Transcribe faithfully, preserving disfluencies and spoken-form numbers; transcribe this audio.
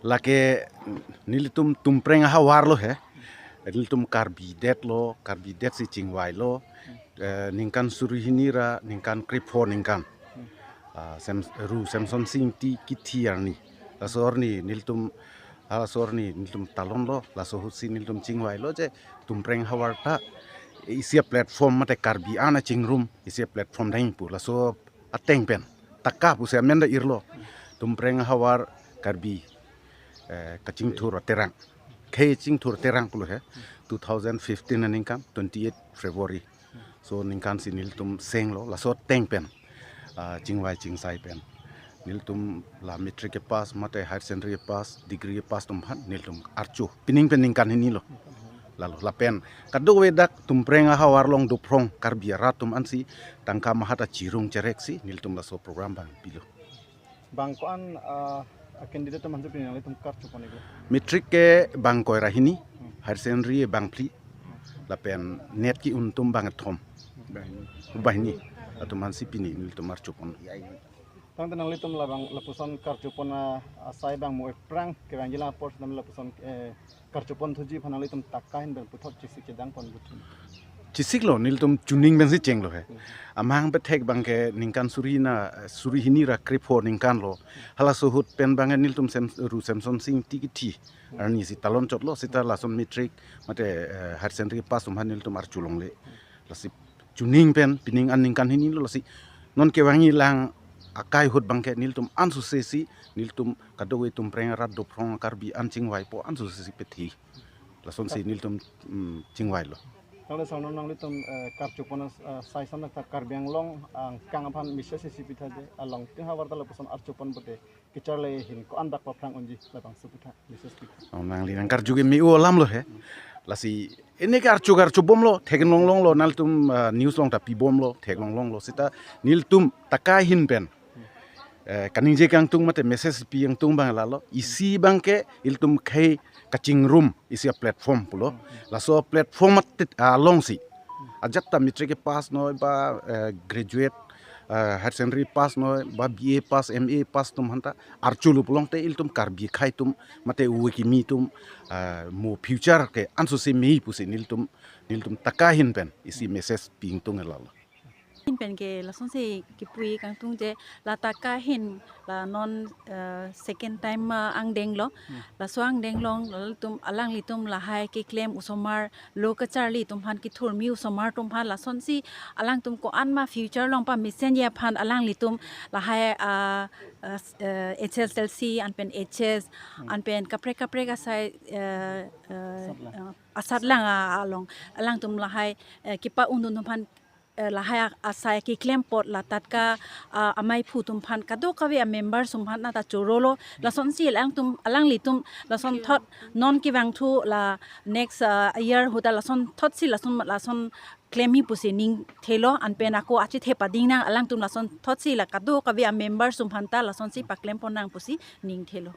Lake nelitum Tumpreng ahavar lo he. Nelitum Karbi det lo, Karbi det si chingvai lo. Eh, ningkan suri hini ra ningkan krepho ningkan. Ah, Sem-, Ru Semson Sing Ingti kithi arni. Laso arni nelitum, ah, laso arni nelitum talon lo, laso ahut si nelitum chingvai lo je Tumpreng ahavar ta isi a-platform mate Karbi an achingrum, isi a-platform dang pu. Laso ateng pen taka pusi amen ta irlo. Tumpreng ahavar Karbi, eh, kachingthur aterang. Khei chingthur aterang pulo he. Two thousand fifteen aningkan, twenty-eight February. So ningkan si nelitum seng lo, laso ateng pen, ah, chingvai chingsai pen. Nelitum la matric kepass, mate higher secondary kepass, degree kepass atum aphan nelitum archo. Pining pen ningkan hini lo. Lalo, lapen kadokave dak Tumpreng ahavar along dophrong Karbi arat atum ansi tangka mahat achirung cherek si nelitum laso program abang pilo. Bang ko-an, ah, a-candidate atum aphan si pini nanglitum karcho pon-iklo? Matric ke bang kre ra hini, higher secondary bang phli, lapen NET ke-un atum bang kethom. Bang hini. Atum aphan si pini nelitum archo pon. Tangte nanglitum labang lapuson karcho pon a-, asai abang mo aphrang kevangji lang apor sitame lapuson, eh, karcho pon thuji aphan nanglitum taka ahin pen puthot chesik chedang pon puthot. Chesik lo, nelitum chuning pensi chenglo he. Amahang pethek abang ke ningkan suri na, suri hini ra krepho ningkan lo. Halaso ahut pen abang ke nelitum Sem-, Ru Semson Sing Ingti kithi arni si talon chot lo, seta lason matric mate, eh, higher secondary pass atum aphan nelitum archo longle. Lasi chuning pen pining aningkan hini lo, lasi non kevangji lang akai ahut abang ke nelitum ansose si, nelitum kadokave Tumpreng arat dophrong Karbi an chingvaipo ansose si pethi. Lason si nelitum, mm, chingvai lo. Tangte sangno nanglitum, eh, karcho pon a-, eh, asai san ta Karbi Anglong angkang aphan message isi pitha je, along tin havar ta lapuson archo pon pote kacharli ahin ko-an dak paphrang unji labangso pitha, message pitha. Oh, nangli nangkarju ke me-o alam lo he. Lasi ini ke archo karcho bom lo, theklong long lo, nanglitum, ah, news along ta pi bom lo, theklong long lo. Seta nelitum taka ahin pen, eh, kaningje kangtung mate message pi kangtung abang lalo. Isi abang ke ilitum khei kachingrum isi a-platform pulo. Laso platform mat-, along si ajat ta matric kepass noi ba, eh, graduate, eh, higher secondary pass noi ba B A pass, M A pass atum aphan ta archo lo pulote ilitum Karbi akhei atum mate ove kimi atum, eh, mo future ke ansose mei pusi nelitum, nelitum taka ahin pen isi message pi kangtung lalo. Ahin pen ke lasonsi kipu kangtung je la taka ahin la non, eh, second time, ah, angdeng lo. Hmm. Laso angdeng along, lalatum, alanglitum lahai keklem osomar, lo kacharli atum aphan, kethurmi osomar atum aphan, lasonsi alangtum ko-an ma future along pamesenji aphan alanglitum lahai, ah, ah, s-, eh, H S L C anpen H S, hmm, anpen kaprek kaprek asai, eh, eh, asatlang, eh, asatlang, ah, along alangtum lahai, eh, kepa-undun atum aphan, eh, lahai a-, asai keklem apot la tatka, ah, amaiphu atum aphan kadokave a-members atum aphan nata choro lo. Lasonsi alangtum, alanglitum lasonthot non kevangthu la next, ah, year ahut ta lasonthotsi lason, lason klemji pusi ning thelo, anpen ako achethe pading nang, alangtum lasonthotsi la kadokave a-members atum aphan ta lasonsi paklem pon nang pusi ning thelo.